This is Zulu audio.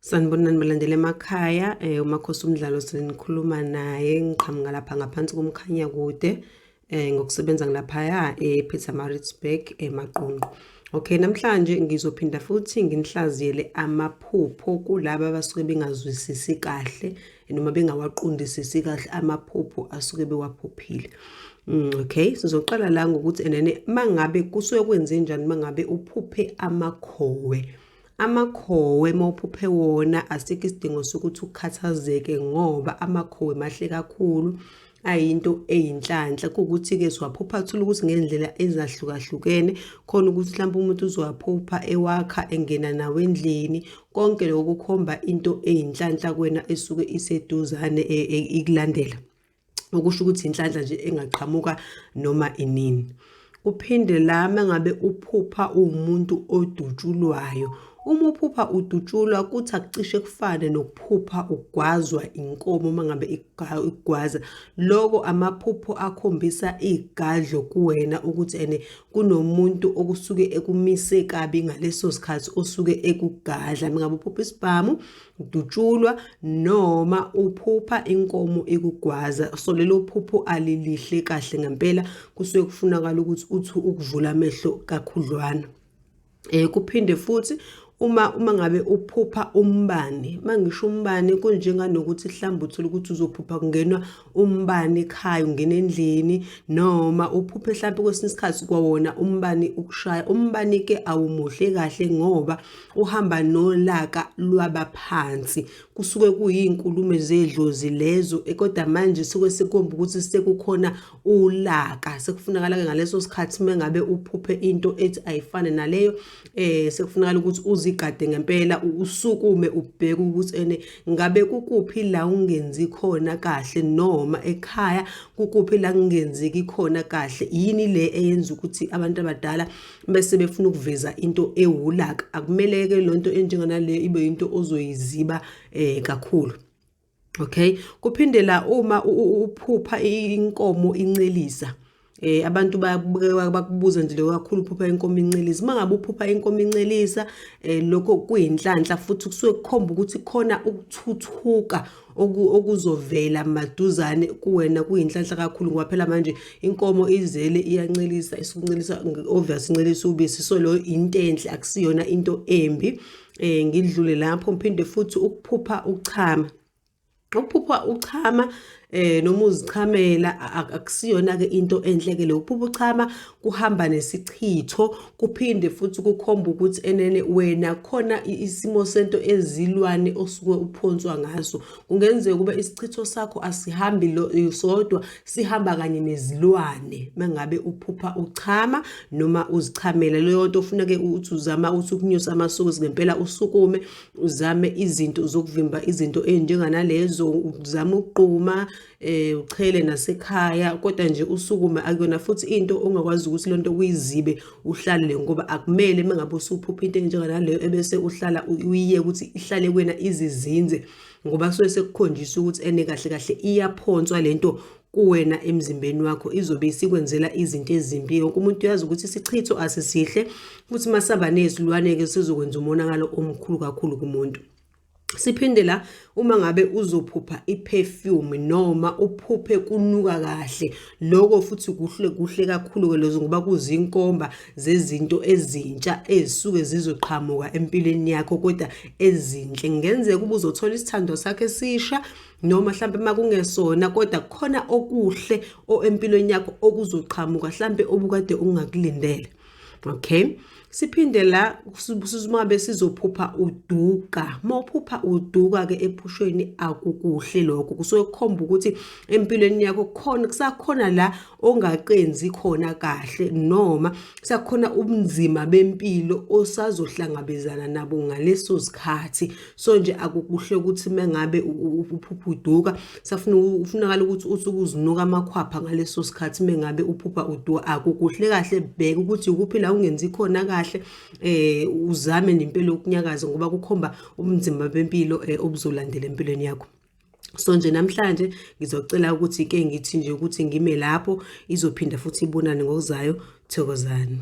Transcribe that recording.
Sanibonani balandeli emakhaya, uMakhosi uMdlalo senikhuluma naye ngiqhamuka lapha ngaphansi koMkhanyakude ngokusebenza ngilaphaya ePietermaritzburg eMaqonqo. Okay, namhlanje ngizophinda futhi nginihlaziyele amaphupho kulaba abasuke bengazwisisi kahle noma bengawaqondisisi kahle amaphupho asuke bewaphuphile. Okay, sizoqala la ngokuthi enene mangabe kusuke kwenzenjani mangabe uphuphe amakhowe. Amakhowe uma uphuphe wona asikho isidingo sokuthi ukhathazeke ngoba amakhowe mahle kakhulu ayinto eyinhlanhla kuwukuthi-ke siwaphupha thula ukuthi ngendlela ezahlukahlukene khona ukuthi mhlawumbe umuntu uzowaphupha ewakha engena nawo endlini konke lokho kukhomba into eyinhlanhla kuwena esuke iseduzane e, e, ikulandela. Okusho ukuthi inhlanhla nje engaqhamuka noma inini. Kuphinde la mangabe uphupha uwumuntu odutshulwayo. Uma uphupha udutshulwa kuthi akucishe kufane nokuphupha ugwazwa inkomo uma ngabe ikugwaza. Loko amaphupho akhombisa igadlo kuwena ukuthi ene kunomuntu okusuke ekumise kabi ngaleso sikhathi osuke ekugadla. Mengabe uphupha isibhamu udutshulwa noma uphupha inkomo ikugwaza so lelo phupho alilihle kahle ngempela kusuke kufunakala ukuthi uthi ukuvula amehlo kakhudlwana. Kuphinde futhi uma ngabe uphupha umbani, mangisho umbani kunjenganokuthi mhlawumbe uthole ukuthi uzophupha kungenwa umbani ekhaya ungena endlini noma uphuphe mhlawumbe kwesinye isikhathi kwawona umbani ukushaya. Umbani-ke awumuhle kahle ngoba uhamba nolaka lwabaphansi. Kusuke kuyinkulumo zedlozi lezo eh, kodwa manje suke sekukhomba ukuthi sekukhona ulaka. Sekufunakala-ke ngaleso sikhathi uma ngabe uphuphe into ethi ayifane naleyo sekufunakala ukuthi uzigade ngempela usukume ubheke ukuthi ene ngabe kukuphi la ungenzi khona kahle noma ekhaya kukuphi la kungenzeki khona kahle yini le eyenza ukuthi abantu abadala bese befuna ukuveza into ewulaka akumele-ke loo nto enjenganaleyo ibe into ozoyiziba kakhulu. Okay, kuphinde la uma uphupha inkomo incelisa abantu bayakubuka bakubuza nje lokho kakhulu uphupha inkomo incelisa. Uma ngabe uphupha inkomo incelisa lokho kuyinhlanhla futhi kusuke kukhomba ukuthi khona ukuthuthuka okuzovela maduzane kuwena kuyinhlanhla kakhulu ngoba phela manje inkomo izele iyancelisa isukuncelisa obvious incelisa ubisi so lo into enhle akusiyona into embi. Ngidlule lapho ngiphinde futhi ukuphupha uchama. Ukuphupha uchama noma uzichamela akusiyona ke into enhle ke le. Ukuphupha uchama kuhamba nesichitho kuphinde futhi kukhomba ukuthi enene wena khona isimo sento ezilwane osuke uphonswa ngaso. Kungenzeka ukuba isichitho sakho asihambi sodwa sihamba kanye nezilwane mangabe uphupha uchama noma uzichamela. Leyo nto ufuneke ukuthi uzama ukuthi ukunyusa amasuku ngempela usukume uzame izinto zokuvimba izinto ezinjenganalezo uzame ukugquma uchele nasekhaya kodwa nje usukume akuyona futhi into ongakwazi ukuthi lento uyizibe uhlalele ngoba akumele mengabe usuphupha into enjenganaleyo ebese uhlala uyiye ukuthi ihlale kuwena izizinze ngoba kusuke sekukhonjiswa ukuthi ene kahle kahle iyaphonswa lento kuwena emzimbeni wakho izobe isikwenzela izinto ezimbi. Wonke umuntu uyazi ukuthi isichitho asisihle futhi masaba nezilwane-ke sizokwenza umonakalo omkhulu kakhulu kumuntu. Siphinde la uma ngabe uzophupha i-perfume noma uphuphe kunuka kahle lokho futhi kuhle kuhle kakhulu-ke lezo ngoba kuzinkomba zezinto ezintsha ezisuke zizoqhamuka empilweni yakho kodwa ezinhle. Kungenzeka ukuba uzothola isithandwa sakho esisha noma mhlampe uma kungesona kodwa kukhona okuhle empilweni yakho okuzoqhamuka mhlampe obukade ungakulindele. Okay, siphinde la sizumabe sizophupha uduka. Uma uphupha uduka ke ephushweni akukuhle lokho kusuke kukhomba ukuthi empilweni yakho khona kusakhona la ongaqenzi khona kahle noma kusakhona ubunzima bempilo osazohlangabezana nabo ngaleso sikhathi. So nje akukuhle ukuthi mengabe uphupha uduka safuna ufunakala ukuthi uthi ukuzinuka amakhwapha ngaleso sikhathi mengabe uphupha uduka akukuhle kahle. Bheka ukuthi ukuphi la ungenzi khona kahle uzame nempilo ukunyakaza ngoba kukhomba ubunzima bempilo obuzolandela empilweni yakho. So nje namhlanje ngizocela ukuthi ke ngithi nje ukuthi ngime lapho izophinda futhi ibonane ngokuzayo. Thokozani.